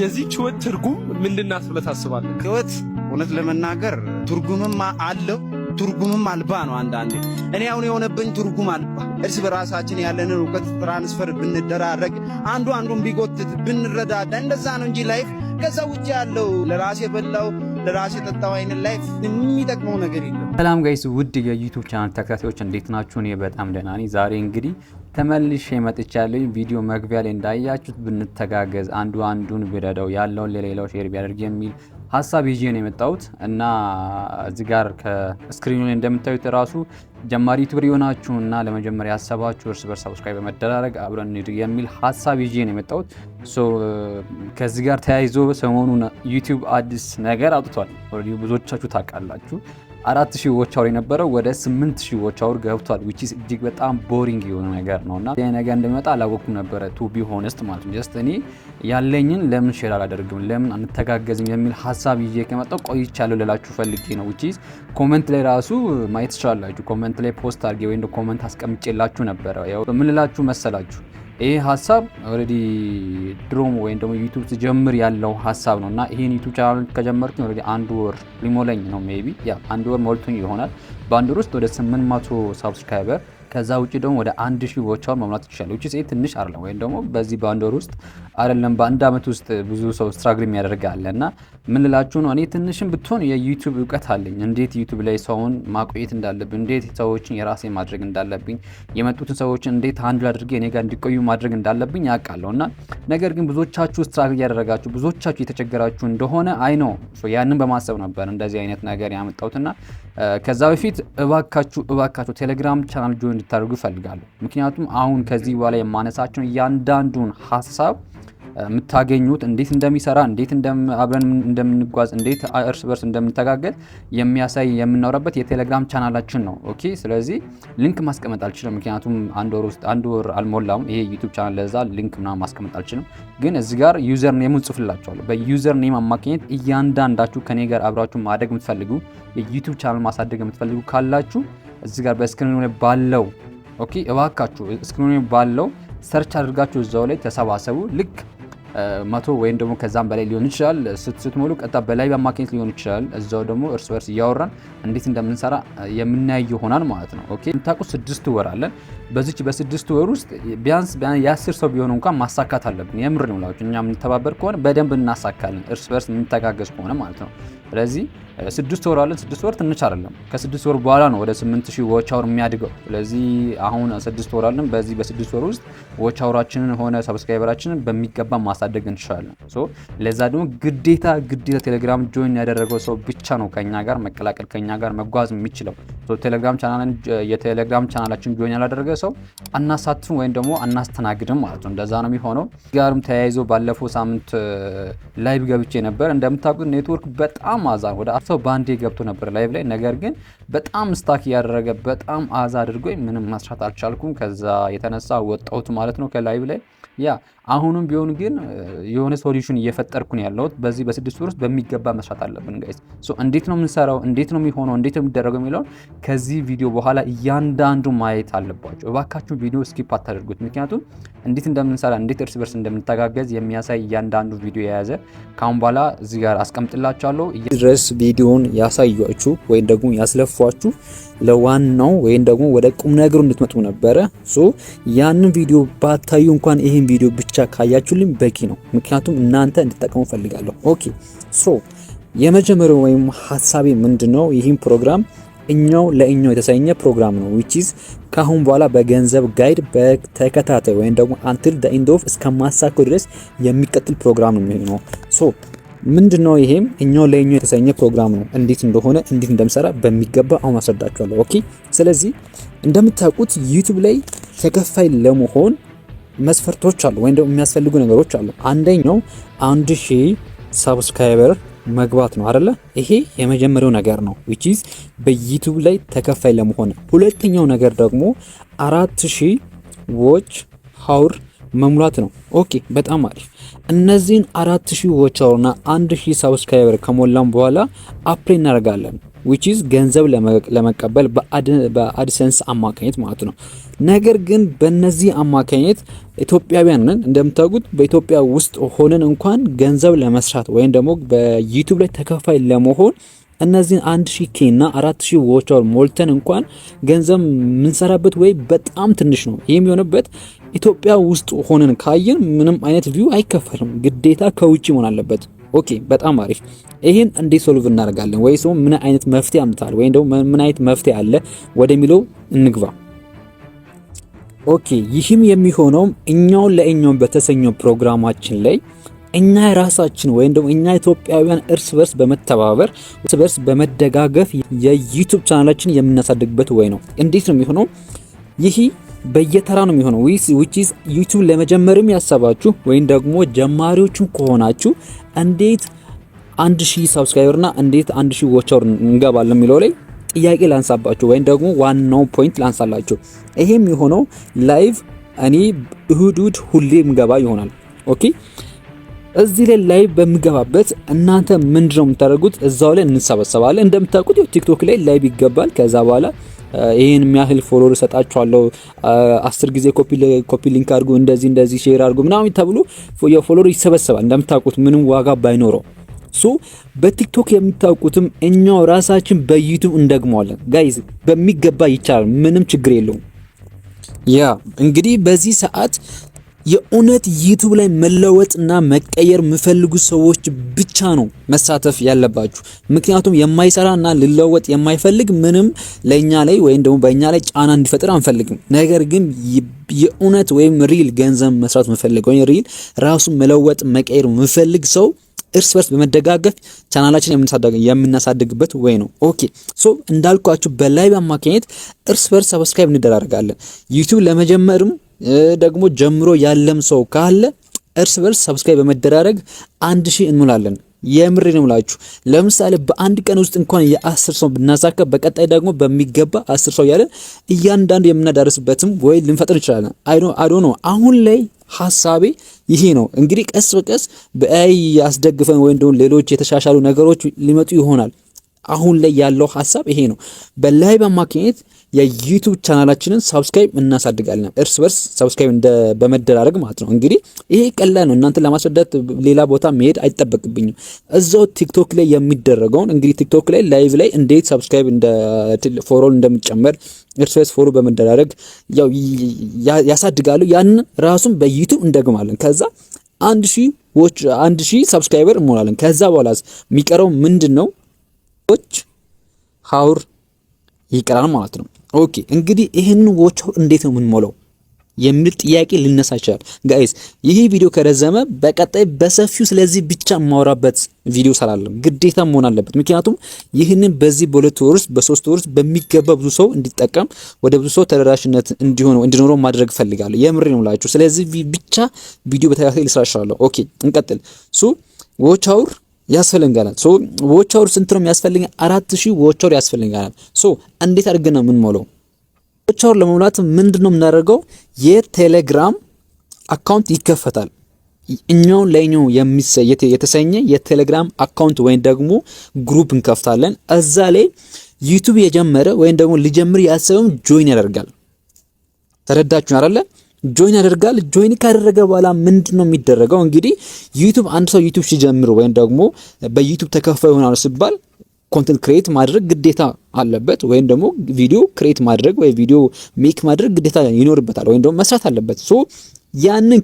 የዚህች ህይወት ትርጉም ምንድን ናት ብለህ ታስባለህ? ህይወት እውነት ለመናገር ትርጉምም አለው፣ ትርጉምም አልባ ነው። አንዳንዴ እኔ አሁን የሆነብኝ ትርጉም አልባ። እርስ በራሳችን ያለንን እውቀት transfer ብንደራረግ፣ አንዱ አንዱን ቢጎትት፣ ብንረዳዳ እንደዛ ነው እንጂ life ከዛ ውጭ ያለው ለራሴ በላው ለራሴ ጠጣው አይነት life የሚጠቅመው ነገር የለም። ሰላም guys፣ ውድ የ YouTube channel ተከታታዮች፣ እንዴት ናችሁ? እኔ በጣም ደህና ነኝ። ዛሬ እንግዲህ ተመልሼ መጥቻለሁ። ቪዲዮ መግቢያ ላይ እንዳያችሁት ብንተጋገዝ፣ አንዱ አንዱን ቢረዳው፣ ያለውን ለሌላው share ቢያደርግ የሚል ሀሳብ ይዤ ነው የመጣሁት። እና እዚህ ጋር ከ screen ኑ ላይ እንደምታዩት ራሱ ጀማሪ YouTuber የሆናችሁና ለመጀመሪያ ያሰባችሁ እርስ በርስ subscribe በመደራረግ አብረን እንሂድ የሚል ሀሳብ ይዤ ነው የመጣሁት። So ከዚህ ጋር ተያይዞ ሰሞኑን YouTube አዲስ ነገር አውጥቷል። Already ብዙዎቻችሁ ታውቃላችሁ። 4000 watch hour የነበረው ወደ 8000 watch hour ገብቷል። Which is እጅግ በጣም boring የሆነ ነገር ነው። እና ይህ ነገር እንደሚመጣ አላወቅኩም ነበረ፣ to be honest ማለት ነው። Just እኔ ያለኝን ለምን share አላደርግም፣ ለምን አንተጋገዝም የሚል ሀሳብ ይዤ ከመጣሁ ቆይቻለሁ ልላችሁ ፈልጌ ነው። Which is comment ላይ ራሱ ማየት ትችላላችሁ። Comment ላይ post አድርጌ ወይም comment አስቀምጬላችሁ ነበረ። ያው ምን ልላችሁ መሰላችሁ፣ ይህ ሀሳብ already ድሮም ወይም ደግሞ YouTube ስጀምር ያለው ሀሳብ ነው። እና ይህን YouTube channel ከጀመርኩኝ already አንድ ወር ሊሞላኝ ነው፣ maybe yeah፣ አንድ ወር ሞልቶኝ ይሆናል። በአንድ ወር ውስጥ ወደ 800 subscriber፣ ከዛ ውጭ ደግሞ ወደ 1000 watch hour መሙላት ይችላል። Which is ትንሽ አይደለም። ወይም ደግሞ በዚህ በአንድ ወር ውስጥ አይደለም፣ በአንድ አመት ውስጥ ብዙ ሰው struggle የሚያደርግ አለ። እና ምን ልላችሁ ነው፣ እኔ ትንሽም ብትሆን የ YouTube እውቀት አለኝ። እንዴት YouTube ላይ ሰውን ማቆየት እንዳለብኝ፣ እንዴት ሰዎችን የራሴ ማድረግ እንዳለብኝ፣ የመጡትን ሰዎችን እንዴት handle አድርጌ እኔ ጋር እንዲቆዩ ማድረግ እንዳለብኝ ያውቃለሁ። እና ነገር ግን ብዙዎቻችሁ struggle እያደረጋችሁ፣ ብዙዎቻችሁ የተቸገራችሁ እንደሆነ I know። ያንን በማሰብ ነበር እንደዚህ አይነት ነገር ያመጣሁትና ከዛ በፊት እባካችሁ እባካችሁ Telegram channel join እንድታደርጉ እፈልጋለሁ። ምክንያቱም አሁን ከዚህ በኋላ የማነሳቸውን እያንዳንዱን ሀሳብ የምታገኙት፣ እንዴት እንደሚሰራ፣ እንዴት አብረን እንደምንጓዝ፣ እንዴት እርስ በርስ እንደምንተጋገዝ የሚያሳይ የምናወራበት የ Telegram channel ኣችን ነው። Okay፣ ስለዚህ link ማስቀመጥ አልችልም፣ ምክንያቱም አንድ ወር ውስጥ፣ አንድ ወር አልሞላም ይሄ YouTube channel፣ ለዛ link ምናምን ማስቀመጥ አልችልም። ግን እዚህ ጋር username ኡን ጽፍላችኋለሁ። በ username አማካኝነት እያንዳንዳችሁ ከኔ ጋር አብራችሁ ማደግ የምትፈልጉ፣ የ YouTube channel ማሳደግ የምትፈልጉ ካላችሁ እዚህ ጋር በ screen ኑ ላይ ባለው፣ okay፣ እባካችሁ screen ኑ ላይ ባለው search አድርጋችሁ እዛው ላይ ተሰባሰቡ። ልክ 100 ወይም ደግሞ ከዛም በላይ ሊሆን ይችላል ስትሞሉ ቀጥታ በ live አማካኝነት ሊሆን ይችላል። እዛው ደግሞ እርስ በርስ እያወራን እንዴት እንደምንሰራ የምናይ ይሆናል ማለት ነው። Okay፣ የምታውቁት 6 ወር አለን። በዚች በ6 ወር ውስጥ ቢያንስ የ10 ሰው ቢሆን እንኳን ማሳካት አለብን። የምር ነው የምላችሁ። እኛ የምንተባበር ከሆነ በደንብ እናሳካለን፣ እርስ በርስ የምንተጋገዝ ከሆነ ማለት ነው። ስለዚህ 6 ወር አለን። 6 ወር ትንሽ አይደለም። ከ6 ወር በኋላ ነው ወደ 8000 watch hour የሚያድገው። ስለዚህ አሁን 6 ወር አለን። በዚህ በ6 ወር ውስጥ watch hour ኣችንን ሆነ subscriber ኣችንን በሚገባ ማሳደግ እንችላለን። So ለዛ ደግሞ ግዴታ ግዴታ Telegram join ያደረገው ሰው ብቻ ነው ከኛ ጋር መቀላቀል፣ ከኛ ጋር መጓዝ የሚችለው። የ Telegram channel ኣችን join ያላደረገ ሰው አናሳትፍም ወይም ደግሞ አናስተናግድም ማለት ነው። እንደዛ ነው የሚሆነው። ጋርም ተያይዞ ባለፈው ሳምንት live ገብቼ ነበር። እንደምታውቁት ኔትወርክ በጣም አዛ፣ ወደ ሰው ባንዴ ገብቶ ነበር live ላይ። ነገር ግን በጣም stuck እያደረገ፣ በጣም አዛ አድርጎኝ ምንም መስራት አልቻልኩም። ከዛ የተነሳ ወጣሁት ማለት ነው ከ live ላይ። Yeah፣ አሁንም ቢሆን ግን የሆነ solution እየፈጠርኩ ነው ያለሁት። በዚህ በ6 ወር ውስጥ በሚገባ መስራት አለብን guys። So እንዴት ነው የምንሰራው፣ እንዴት ነው የሚሆነው፣ እንዴት ነው የሚደረገው የሚለውን ከዚህ ቪዲዮ በኋላ እያንዳንዱ ማየት አለባችሁ። እባካችሁ ቪዲዮ skip አታደርጉት። ምክንያቱም እንዴት እንደምንሰራ፣ እንዴት እርስ በርስ እንደምንተጋገዝ የሚያሳይ እያንዳንዱ ቪዲዮ የያዘ ከአሁን በኋላ እዚህ ጋር አስቀምጥላችኋለሁ። ድረስ ቪዲዮን ያሳያችሁ ወይም ደግሞ ያስለፏችሁ ለዋናው ወይም ደግሞ ወደ ቁም ነገሩ እንድትመጡ ነበረ። So ያንን ቪዲዮ ባታዩ እንኳን ይህን ቪዲዮ ብቻ ካያችሁልኝ በቂ ነው። ምክንያቱም እናንተ እንድትጠቀሙ ፈልጋለሁ። Okay፣ so የመጀመሪያው ወይም ሀሳቤ ምንድነው? ይህን ፕሮግራም እኛው ለእኛው የተሰኘ ፕሮግራም ነው፣ which is ከአሁን በኋላ በገንዘብ guide በተከታታይ ወይም ደግሞ until the end of እስከማሳካው ድረስ የሚቀጥል ፕሮግራም ነው የሚሆነው። So ምንድነው? ይሄም እኛው ለእኛው የተሰኘ ፕሮግራም ነው። እንዴት እንደሆነ፣ እንዴት እንደምሰራ በሚገባ አሁን አስረዳችኋለሁ። Okay፣ ስለዚህ እንደምታውቁት YouTube ላይ ተከፋይ ለመሆን መስፈርቶች አሉ ወይም ደግሞ የሚያስፈልጉ ነገሮች አሉ። አንደኛው 1000 subscriber መግባት ነው አይደለ? ይሄ የመጀመሪያው ነገር ነው፣ which is በ YouTube ላይ ተከፋይ ለመሆን። ሁለተኛው ነገር ደግሞ 4000 watch hour መሙላት ነው። Okay፣ በጣም አሪፍ። እነዚህን 4000 watch hour እና 1000 subscriber ከሞላን በኋላ apply እናደርጋለን። which is ገንዘብ ለመቀበል በ AdSense አማካኝነት ማለት ነው። ነገር ግን በእነዚህ አማካኝነት ኢትዮጵያውያንን እንደምታውቁት በኢትዮጵያ ውስጥ ሆነን እንኳን ገንዘብ ለመስራት ወይም ደግሞ በ YouTube ላይ ተከፋይ ለመሆን እነዚህን 1000 K እና 4000 watch hour ሞልተን እንኳን ገንዘብ የምንሰራበት way በጣም ትንሽ ነው። ይህም የሆነበት ኢትዮጵያ ውስጥ ሆነን ካየን ምንም አይነት view አይከፈልም። ግዴታ ከውጭ መሆን አለበት። Okay፣ በጣም አሪፍ። ይህን እንዴት solve እናደርጋለን ወይ ሰው ምን አይነት መፍትሄ አምጥታል ወይም ደግሞ ምን አይነት መፍትሄ አለ ወደሚለው እንግባ። Okay፣ ይህም የሚሆነው እኛው ለእኛው በተሰኘው ፕሮግራማችን ላይ እኛ ራሳችን ወይም ደግሞ እኛ ኢትዮጵያውያን እርስ በርስ በመተባበር፣ እርስ በርስ በመደጋገፍ የ YouTube ቻናላችን የምናሳድግበት way ነው። እንዴት ነው የሚሆነው? ይህ በየተራ ነው የሚሆነው። Which is YouTube ለመጀመርም ያሰባችሁ ወይም ደግሞ ጀማሪዎችም ከሆናችሁ እንዴት 1000 subscriber እና እንዴት 1000 watch hour እንገባለን የሚለው ላይ ጥያቄ ላንሳባችሁ ወይም ደግሞ ዋናው point ላንሳላችሁ። ይሄም የሆነው live እኔ እሁድ እሁድ ሁሌ ምገባ ይሆናል። Okay፣ እዚህ ላይ live በምገባበት እናንተ ምንድነው የምታደርጉት? እዛው ላይ እንሰበሰባለን። እንደምታውቁት TikTok ላይ live ይገባል። ከዛ በኋላ ይሄን የሚያህል follower እሰጣችኋለሁ፣ 10 ጊዜ copy link አድርጉ፣ እንደዚህ እንደዚህ share አድርጉ ምናምን ተብሎ የ follower ይሰበሰባል። እንደምታውቁት ምንም ዋጋ ባይኖረው፣ so በ TikTok የምታውቁትም እኛው ራሳችን በ YouTube እንደግመዋለን። Guys፣ በሚገባ ይቻላል፣ ምንም ችግር የለውም። Yeah፣ እንግዲህ በዚህ ሰዓት የእውነት YouTube ላይ መለወጥና መቀየር የሚፈልጉ ሰዎች ብቻ ነው መሳተፍ ያለባችሁ። ምክንያቱም የማይሰራና ሊለወጥ የማይፈልግ ምንም ለኛ ላይ ወይም ደግሞ በእኛ ላይ ጫና እንዲፈጥር አንፈልግም። ነገር ግን የእውነት ወይም real ገንዘብ መስራት የሚፈልግ ወይም real ራሱን መለወጥ መቀየር የሚፈልግ ሰው እርስ በርስ በመደጋገፍ ቻናላችን የምናሳድግበት way ነው። Okay፣ so እንዳልኳችሁ በ live አማካኝነት እርስ በርስ subscribe እንደራረጋለን። YouTube ለመጀመርም ደግሞ ጀምሮ ያለም ሰው ካለ እርስ በርስ subscribe በመደራረግ 1000 እንሞላለን። የምሬ ነው የምላችሁ። ለምሳሌ በአንድ ቀን ውስጥ እንኳን የ10 ሰው ብናሳካ በቀጣይ ደግሞ በሚገባ 10 ሰው እያለን እያንዳንዱ የምናዳርስበትም way ልንፈጥር እንችላለን። I don't know፣ አሁን ላይ ሀሳቤ ይሄ ነው። እንግዲህ ቀስ በቀስ በ AI ያስደግፈን ወይም ደግሞ ሌሎች የተሻሻሉ ነገሮች ሊመጡ ይሆናል። አሁን ላይ ያለው ሀሳብ ይሄ ነው። በ live አማካኝነት የ YouTube ቻናላችንን subscribe እናሳድጋለን። እርስ በርስ subscribe እንደ በመደራረግ ማለት ነው። እንግዲህ ይሄ ቀላል ነው። እናንተን ለማስረዳት ሌላ ቦታ መሄድ አይጠበቅብኝም። እዛው TikTok ላይ የሚደረገውን እንግዲህ TikTok ላይ live ላይ እንዴት subscribe እንደ follow እንደሚጨመር እርስ በርስ follow በመደራረግ ያው ያሳድጋሉ። ያንን ራሱን በ YouTube እንደግማለን። ከዛ 1000 watch 1000 subscriber እንሞላለን። ከዛ በኋላ የሚቀረው ምንድን ነው? Watch hour ይቀራል ማለት ነው። Okay፣ እንግዲህ ይህንን watch hour እንዴት ነው የምንሞላው የሚል ጥያቄ ሊነሳ ይችላል። Guys፣ ይህ ቪዲዮ ከረዘመ በቀጣይ በሰፊው ስለዚህ ብቻ የማወራበት ቪዲዮ ሰራለሁ። ግዴታ መሆን አለበት። ምክንያቱም ይህንን በዚህ በ2 ወር ውስጥ፣ በ3 ወር ውስጥ በሚገባ ብዙ ሰው እንዲጠቀም፣ ወደ ብዙ ሰው ተደራሽነት እንዲሆነው እንዲኖረው ማድረግ እፈልጋለሁ። የምሬ ነው የምላችሁ። ስለዚህ ብቻ ቪዲዮ በተከታታይ ልሰራ እችላለሁ። Okay፣ እንቀጥል። So watch hour ያስፈልጋል። So watch hour ስንት ነው የሚያስፈልገን? 4000 watch hour ያስፈልጋል። So እንዴት አድርገን ነው የምንሞላው? Watch hour ለመሙላት ምንድን ነው የምናደርገው? የቴሌግራም account ይከፈታል። እኛው ለኛው የተሰኘ የቴሌግራም account ወይም ደግሞ group እንከፍታለን። እዛ ላይ YouTube የጀመረ ወይም ደግሞ ሊጀምር ያሰበም join ያደርጋል። ተረዳችሁ አይደለ? Join ያደርጋል። Join ካደረገ በኋላ ምንድን ነው የሚደረገው? እንግዲህ YouTube አንድ ሰው YouTube ሲጀምር ወይም ደግሞ በ YouTube ተከፋይ ይሆናል ሲባል content create ማድረግ ግዴታ አለበት፣ ወይም ደግሞ ቪዲዮ create ማድረግ ወይ ቪዲዮ make ማድረግ ግዴታ ይኖርበታል፣ ወይም ደግሞ መስራት አለበት። So ያንን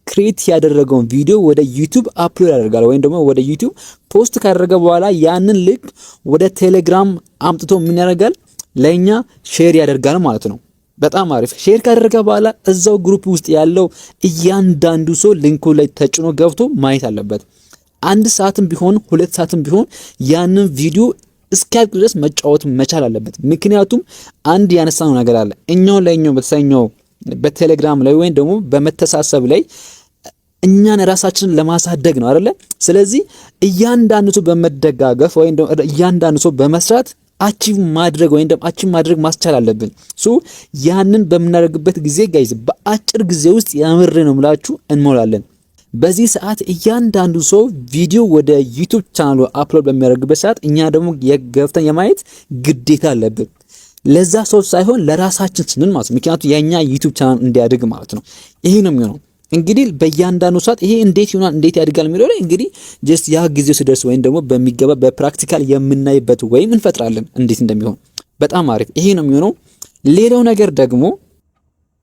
create ያደረገውን ቪዲዮ ወደ YouTube upload ያደርጋል፣ ወይም ደግሞ ወደ YouTube post ካደረገ በኋላ ያንን link ወደ ቴሌግራም አምጥቶ ምን ያደርጋል? ለኛ share ያደርጋል ማለት ነው። በጣም አሪፍ። Share ካደረገ በኋላ እዛው group ውስጥ ያለው እያንዳንዱ ሰው link ኡ ላይ ተጭኖ ገብቶ ማየት አለበት። አንድ ሰዓትም ቢሆን 2 ሰዓትም ቢሆን ያንን ቪዲዮ እስኪያልቅ ድረስ መጫወት መቻል አለበት። ምክንያቱም አንድ ያነሳነው ነገር አለ። እኛው ለኛው በተሰኘው በቴሌግራም ላይ ወይም ደግሞ በመተሳሰብ ላይ እኛን ራሳችንን ለማሳደግ ነው አይደለ? ስለዚህ እያንዳንዱ ሰው በመደጋገፍ ወይም ደግሞ እያንዳንዱ ሰው በመስራት achieve ማድረግ ወይም ደግሞ achieve ማድረግ ማስቻል አለብን። So ያንን በምናደርግበት ጊዜ guys፣ በአጭር ጊዜ ውስጥ የምር ነው የምላችሁ እንሞላለን። በዚህ ሰዓት እያንዳንዱ ሰው ቪዲዮ ወደ YouTube channel ኡ upload በሚያደርግበት ሰዓት እኛ ደግሞ የገብተን የማየት ግዴታ አለብን። ለዛ ሰው ሳይሆን ለራሳችን ስንል ማለት ነው። ምክንያቱም የኛ YouTube channel እንዲያድግ ማለት ነው። ይሄ ነው የሚሆነው። እንግዲህ በእያንዳንዱ ሰዓት ይሄ እንዴት ይሆናል፣ እንዴት ያድጋል የሚለው ላይ እንግዲህ just ያ ጊዜው ሲደርስ ወይም ደግሞ በሚገባ በ practical የምናይበት ወይም እንፈጥራለን እንዴት እንደሚሆን። በጣም አሪፍ፣ ይሄ ነው የሚሆነው። ሌላው ነገር ደግሞ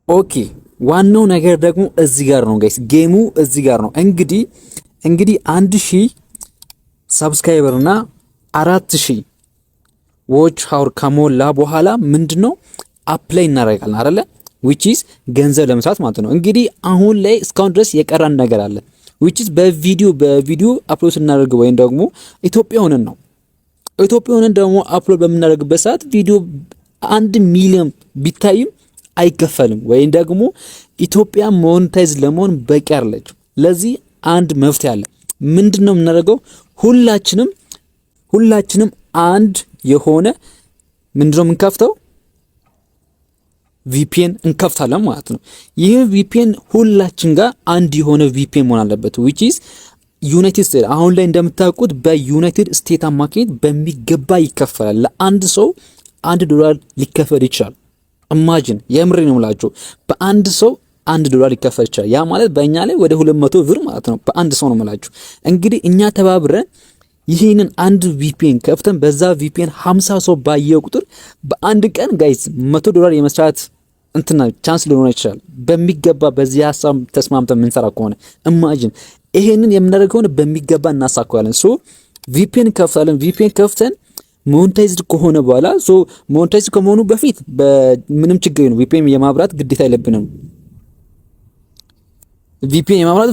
okay፣ ዋናው ነገር ደግሞ እዚህ ጋር ነው guys፣ game ኡ እዚህ ጋር ነው። እንግዲህ 1000 subscriber እና 4000 watch hour ከሞላ በኋላ ምንድነው apply እናደርጋለን አይደለ? Which is ገንዘብ ለመስራት ማለት ነው። እንግዲህ አሁን ላይ እስካሁን ድረስ የቀረን ነገር አለ፣ which is በቪዲዮ upload ስናደርግ ወይም ደግሞ ኢትዮጵያ ሆነን ነው፣ ኢትዮጵያ ሆነን ደግሞ upload በምናደርግበት ሰዓት ቪዲዮ 1 ሚሊዮን ቢታይም አይከፈልም፣ ወይም ደግሞ ኢትዮጵያ monetize ለመሆን በቂ አይደለችም። ለዚህ አንድ መፍትሄ አለ። ምንድን ነው የምናደርገው? ሁላችንም አንድ የሆነ ምንድነው የምንከፍተው? VPN እንከፍታለን ማለት ነው። ይህ VPN ሁላችን ጋር አንድ የሆነ VPN መሆን አለበት፣ which is United States። አሁን ላይ እንደምታውቁት በ United States አማካኝነት በሚገባ ይከፈላል። ለአንድ ሰው $1 ሊከፈል ይችላል። Imagine፣ የምሬ ነው የምላችሁ፣ በአንድ ሰው $1 ሊከፈል ይችላል። ያ ማለት በእኛ ላይ ወደ 200 ብር ማለት ነው። በአንድ ሰው ነው የምላችሁ። እንግዲህ እኛ ተባብረን ይህንን አንድ VPN ከፍተን በዛ VPN 50 ሰው ባየው ቁጥር በአንድ ቀን guys $100 የመስራት እንትና chance ሊኖር ይችላል። በሚገባ በዚህ ሀሳብ ተስማምተን የምንሰራ ከሆነ፣ imagine፣ ይሄንን የምናደርግ ከሆነ በሚገባ እናሳካዋለን። So VPN ከፍታለን። VPN ከፍተን monetized ከሆነ በኋላ፣ so monetized ከመሆኑ በፊት ምንም ችግር ነው፣ VPN የማብራት ግዴታ የለብንም። VPN የማብራት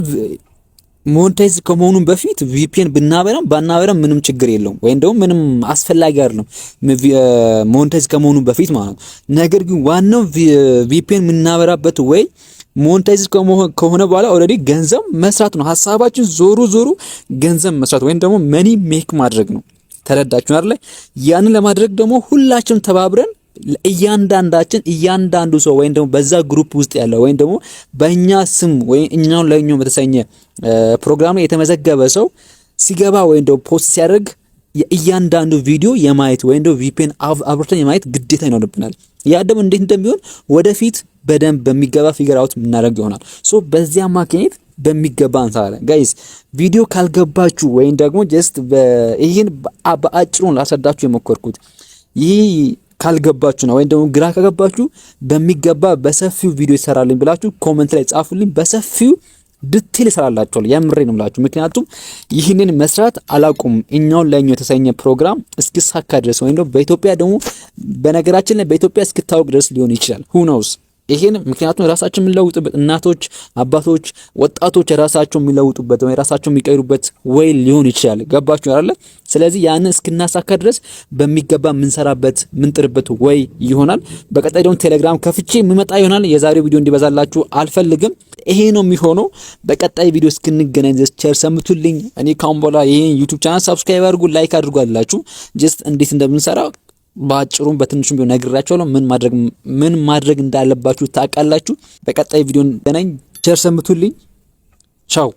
monetize ከመሆኑ በፊት VPN ብናበራም ባናበራም ምንም ችግር የለውም፣ ወይም ደግሞ ምንም አስፈላጊ አይደለም monetize ከመሆኑ በፊት ማለት ነው። ነገር ግን ዋናው VPN የምናበራበት ወይ monetize ከሆነ በኋላ already ገንዘብ መስራት ነው። ሀሳባችን ዞሮ ዞሮ ገንዘብ መስራት ወይም ደግሞ money make ማድረግ ነው። ተረዳችሁ አይደለ? ያንን ለማድረግ ደግሞ ሁላችንም ተባብረን እያንዳንዳችን፣ እያንዳንዱ ሰው ወይም ደግሞ በዛ group ውስጥ ያለ ወይም ደግሞ በእኛ ስም ወይም እኛውን ለኛው በተሰኘ ፕሮግራም ላይ የተመዘገበ ሰው ሲገባ ወይም ደግሞ post ሲያደርግ የእያንዳንዱ ቪዲዮ የማየት ወይም ደግሞ VPN አብርተን የማየት ግዴታ ይኖርብናል። ያ ደግሞ እንዴት እንደሚሆን ወደፊት በደንብ በሚገባ figure out የምናደርግ ይሆናል። So በዚያ አማካኝነት በሚገባ እንሰራለን። Guys፣ ቪዲዮ ካልገባችሁ ወይም ደግሞ just ይህን በአጭሩ ላስረዳችሁ የሞከርኩት ይህ ካልገባችሁ ነው ወይም ደግሞ ግራ ከገባችሁ በሚገባ በሰፊው ቪዲዮ ይሰራልኝ ብላችሁ comment ላይ ጻፉልኝ። በሰፊው detail እሰራላችኋለሁ። የምሬ ነው የምላችሁ። ምክንያቱም ይህንን መስራት አላቁም እኛውን ለኛው የተሰኘ ፕሮግራም እስኪሳካ ድረስ ወይም ደግሞ በኢትዮጵያ ደግሞ፣ በነገራችን ላይ በኢትዮጵያ እስክታወቅ ድረስ ሊሆን ይችላል። Who knows? ይሄን ምክንያቱም ራሳችን የምንለውጥበት፣ እናቶች፣ አባቶች፣ ወጣቶች ራሳቸው የሚለውጡበት ወይ ራሳቸው የሚቀይሩበት ወይ ሊሆን ይችላል። ገባችሁ አይደለ? ስለዚህ ያንን እስክናሳካ ድረስ በሚገባ የምንሰራበት፣ የምንጥርበት ወይ ይሆናል። በቀጣይ ደግሞ ቴሌግራም ከፍቼ የምመጣ ይሆናል። የዛሬው ቪዲዮ እንዲበዛላችሁ አልፈልግም። ይሄ ነው የሚሆነው። በቀጣይ ቪዲዮ እስክንገናኝ ድረስ ቸር ሰንብቱልኝ። እኔ ካሁን በኋላ ይሄን YouTube channel subscribe አድርጉ፣ like አድርጉ አላችሁ። Just እንዴት እንደምንሰራ በአጭሩም በትንሹም ቢሆን ነግራችኋለሁ። ምን ማድረግ እንዳለባችሁ ታውቃላችሁ። በቀጣይ ቪዲዮ እንገናኝ። ቸር ሰንብቱልኝ። ቻው።